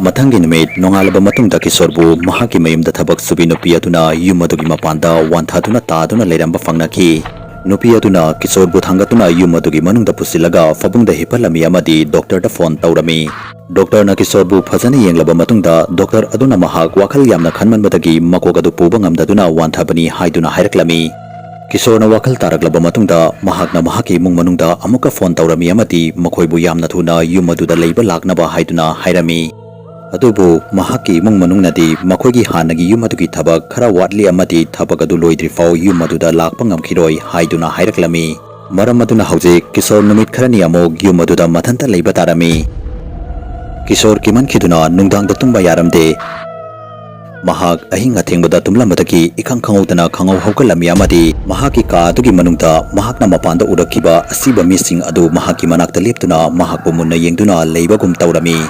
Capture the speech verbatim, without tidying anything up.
ꯃꯊꯪꯒꯤ ꯅꯨꯃꯤꯠ ꯅꯣꯡꯉꯥꯜꯂꯕ ꯃꯇꯨꯡꯗ ꯀꯤꯁꯣꯔꯕꯨ ꯃꯍꯥꯛꯀꯤ ꯃꯌꯨꯝꯗ ꯊꯕꯛ ꯁꯨꯕꯤ ꯅꯨꯄꯤ ꯑꯗꯨꯅ ꯌꯨꯝ ꯑꯗꯨꯒꯤ ꯃꯄꯥꯟꯗ ꯋꯥꯟꯊꯗꯨꯅ ꯇꯥꯗꯨꯅ ꯂꯩꯔꯝꯕ ꯐꯪꯅꯈꯤ꯫ ꯅꯨꯄꯤ ꯑꯗꯨꯅ ꯀꯤꯁꯣꯔꯕꯨ ꯊꯥꯡꯒꯠꯇꯨꯅ ꯌꯨꯝ ꯑꯗꯨꯒꯤ ꯃꯅꯨꯡꯗ ꯄꯨꯁꯤꯜꯂꯒ ꯐꯃꯨꯡꯗ ꯍꯤꯞꯍꯜꯂꯝꯃꯤ ꯑꯃꯗꯤ ꯗꯣꯛꯇꯔꯗ ꯐꯣꯟ ꯇꯧꯔꯝꯃꯤ꯫ ꯗꯣꯛꯇꯔꯅ ꯀꯤꯁꯣꯔꯕꯨ ꯐꯖꯅ ꯌꯦꯡꯂꯕ ꯃꯇꯨꯡꯗ ꯗꯣꯛꯇꯔ ꯑꯗꯨꯅ ꯃꯍꯥꯛ ꯋꯥꯈꯜ ꯌꯥꯝꯅ ꯈꯟꯃꯟꯕꯗꯒꯤ ꯃꯀꯣꯛ ꯑꯗꯨ ꯄꯨꯕ ꯉꯝꯗꯗꯨꯅ ꯋꯥꯟꯊꯕꯅꯤ ꯍꯥꯏꯗꯨꯅ ꯍꯥꯏꯔꯛꯂꯝꯃꯤ꯫ ꯀꯤꯁꯣꯔꯅ ꯋꯥꯈꯜ ꯇꯥꯔꯛꯂꯕ ꯃꯇꯨꯡꯗ ꯃꯍꯥꯛꯅ ꯃꯍꯥꯛꯀꯤ ꯏꯃꯨꯡ ꯃꯅꯨꯡꯗ ꯑꯃꯨꯛꯀ ꯐꯣꯟ ꯇꯧꯔꯝꯃꯤ ꯑꯃꯗꯤ ꯃꯈꯣꯏꯕꯨ ꯌꯥꯝꯅ ꯊꯨꯅ ꯌꯨꯝ ꯑꯗꯨꯗ ꯂꯩꯕ ꯂꯥꯛꯅꯕ ꯍꯥꯏꯗꯨꯅ ꯍꯥꯏꯔꯝꯃꯤ꯫ ꯑꯗꯨꯕꯨ ꯃꯍꯥꯛꯀꯤ ꯏꯃꯨꯡ ꯃꯅꯨꯡꯅꯗꯤ ꯃꯈꯣꯏꯒꯤ ꯍꯥꯟꯅꯒꯤ ꯌꯨꯝ ꯑꯗꯨꯒꯤ ꯊꯕꯛ ꯈꯔ ꯋꯥꯠꯂꯤ ꯑꯃꯗꯤ ꯊꯕꯛ ꯑꯗꯨ ꯂꯣꯏꯗ꯭ꯔꯤꯐꯥꯎ ꯌꯨꯝ ꯑꯗꯨꯗ ꯂꯥꯛꯄ ꯉꯝꯈꯤꯔꯣꯏ ꯍꯥꯏꯗꯨꯅ ꯍꯥꯏꯔꯛꯂꯝꯃꯤ꯫ ꯃꯔꯝ ꯑꯗꯨꯅ ꯍꯧꯖꯤꯛ ꯀꯤꯁꯣꯔ ꯅꯨꯃꯤꯠ ꯈꯔꯅꯤ ꯑꯃꯨꯛ ꯌꯨꯝ ꯑꯗꯨꯗ ꯃꯊꯟꯇ ꯂꯩꯕ ꯇꯥꯔꯝꯃꯤ꯫ ꯀꯤꯁꯣꯔ ꯀꯤꯃꯟꯈꯤꯗꯨꯅ ꯅꯨꯡꯗꯥꯡꯗ ꯇꯨꯝꯕ ꯌꯥꯔꯝꯗꯦ꯫ ꯃꯍꯥꯛ ꯑꯍꯤꯡ ꯑꯊꯦꯡꯕꯗ ꯇꯨꯝꯂꯝꯕꯗꯒꯤ ꯏꯈꯪ ꯈꯪꯍꯧꯗꯅ ꯈꯪꯍꯧ ꯍꯧꯒꯠꯂꯝꯃꯤ ꯑꯃꯗꯤ ꯃꯍꯥꯛꯀꯤ ꯀꯥ ꯑꯗꯨꯒꯤ ꯃꯅꯨꯡꯗ ꯃꯍꯥꯛꯅ ꯃꯄꯥꯟꯗ ꯎꯔꯛꯈꯤꯕ ꯑꯁꯤꯕ ꯃꯤꯁꯤꯡ ꯑꯗꯨ ꯃꯍꯥꯛꯀꯤ ꯃꯅꯥꯛꯇ ꯂꯦꯞꯇꯨꯅ ꯃꯍꯥꯛꯄꯨ ꯃꯨꯟꯅ ꯌꯦꯡꯗꯨꯅ ꯂꯩꯕꯒꯨꯝ ꯇꯧꯔꯝꯃꯤ꯫